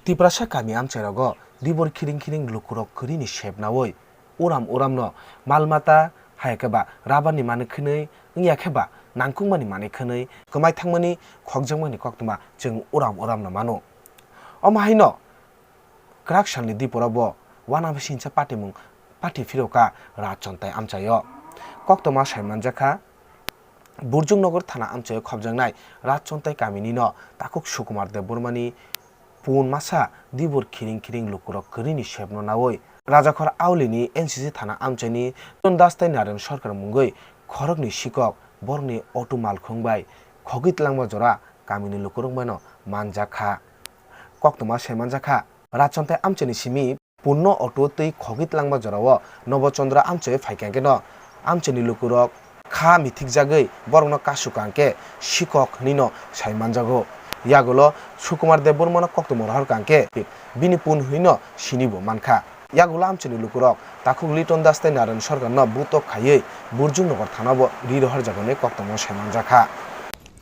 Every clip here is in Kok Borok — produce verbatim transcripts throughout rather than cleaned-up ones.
Tiprasa kami amchairogo dibor khiring khiring lukurok kwrwini sepnaui uram uramno mal mata, hai khe ba rabarni manwi khwnwi, wngya khe ba nangkukmani manwi khwnwi kwmai thangmani khokjakmani koktwma chwng uram uramno mano. Omo haino kwrak salni diporo bo uanabisingcha patimung pati phirokha Rajchontai amchaio. Koktwma saimanjakha, Burjuknagar thana amchaio khobjaknai Rajchontai kaminino takhuk Sukumar Debbarmani pun masa dibor khiring khiring lukurok kwrwini sepno naui Rajakhor Aulini N C C thana amchaini Ton Das tei Naren Sarkar mungwi khoroknwi sikok borokni auto malkhung bai khogwi tlangma jora kamini lukurok baino manjakha. Koktwma saimanjakha, Rajchontai amchaini simi punno auto twi khogwi tlangma jorao Nobo Chandra amchai phaikha khe no amchaini lukurok kha mithikjagwi borokno kasukha khe sikok hwnwino saimanjago. Yagulo Sukumar Debbarmano koktwma rohorkha khe bini pun hwnwino sinibo mankha. Yagulo amchaini lukurok takhuk Liton Das tei Naren Sarkarno butok khaiwi Burjuknagar thanao ri rohorjago hwnwi koktwma saimanjakha.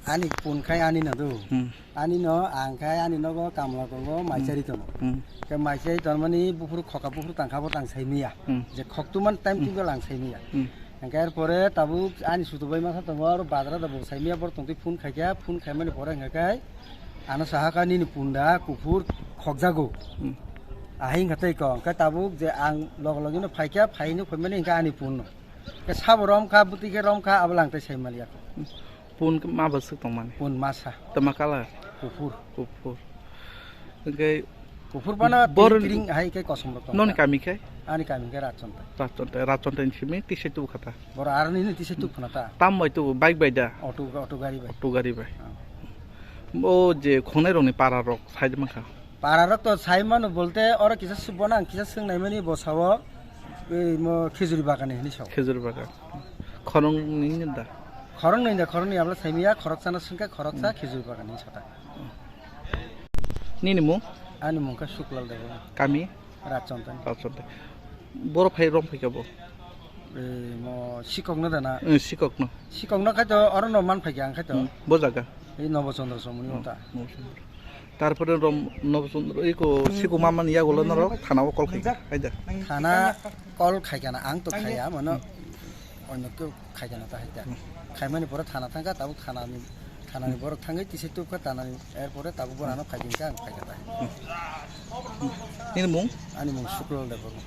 Ani pun khai ani no do. Hmm. Ani no ang khai ani nogo kamla tongo, maisari tongo. Hmm. Ke maisari tongmani buphuru khoka buphuru tangkha bo tang sai miya. Hmm. Je khoktuman time Hmm. tingko lang sai miya. Hmm. Hingke er pore tabuk ani sutubai masa tongo, aro badra da bo sai miya, bor tongtwi phone khaikha, phone khaimani pore hingke kai ano sahaka nini punda kuphur khokjago. Hmm. Ahing khatai ko, hingke tabuk je ang log logino phaikha, phaino phaimani hingke ani pun no. Ke sabo rom kha, bwtwi khe rom kha, abo lang tai sai maliya. Pun ma bwswk tongmani? Pun masa. Tama color? Kuphur. Kuphur. Hingke Kuphur bana bor- tiring tiring hai khe kosom rok tong noni kha. Kami khe? Ani kami khe Rajchontai. Rajchontai, Rajchontai ni simi tisai tubu khata. Boro aroni ni tisai tubu khana ta. Tam bai tubu, bike bai da? Auto, auto gari bai. Auto gari bai. Ah. O je khonai rokni para rok side mankha. Para rok to sai mano bolte oro kisa sibona ang kisa swngnai mani bo sao. Ei mo khejuri bagan hinwi sao. Khejuri bagan. Khoroknwi da? Khoroknwi da, khoroknwi abla saimiya, khoroksa no swngkha, khoroksa khejuri bagan hinwi sata. Nini mung? Ani mung khe Suklal Debbarma. Kami? Rajchontai. Rajchontai. Boro phai rom phai khe bo? Ei mo sikok no da na? Eh, sikok no. Sikok no khai to oro no man phai khe ang khai to. Hmm, bo jaga? Ei Nobo Chandra Somoni Hmm, ota. Nobo Chandra. Tarpore rom Nobo Chandra iko siku mamani yagulo norok thana o call khaikha, haida. Thana call khaikha na, ang to khaya mano. Onno keu khaikha na ta haida. Khaimani pore thana thangkha, tabuk thana ni, thana ni borok thangwi tisai tubkha, thana ni, er pore tabuk borano khaikha, ang khaikha ta. Nini mung? Ani mung Suklal Debbarma.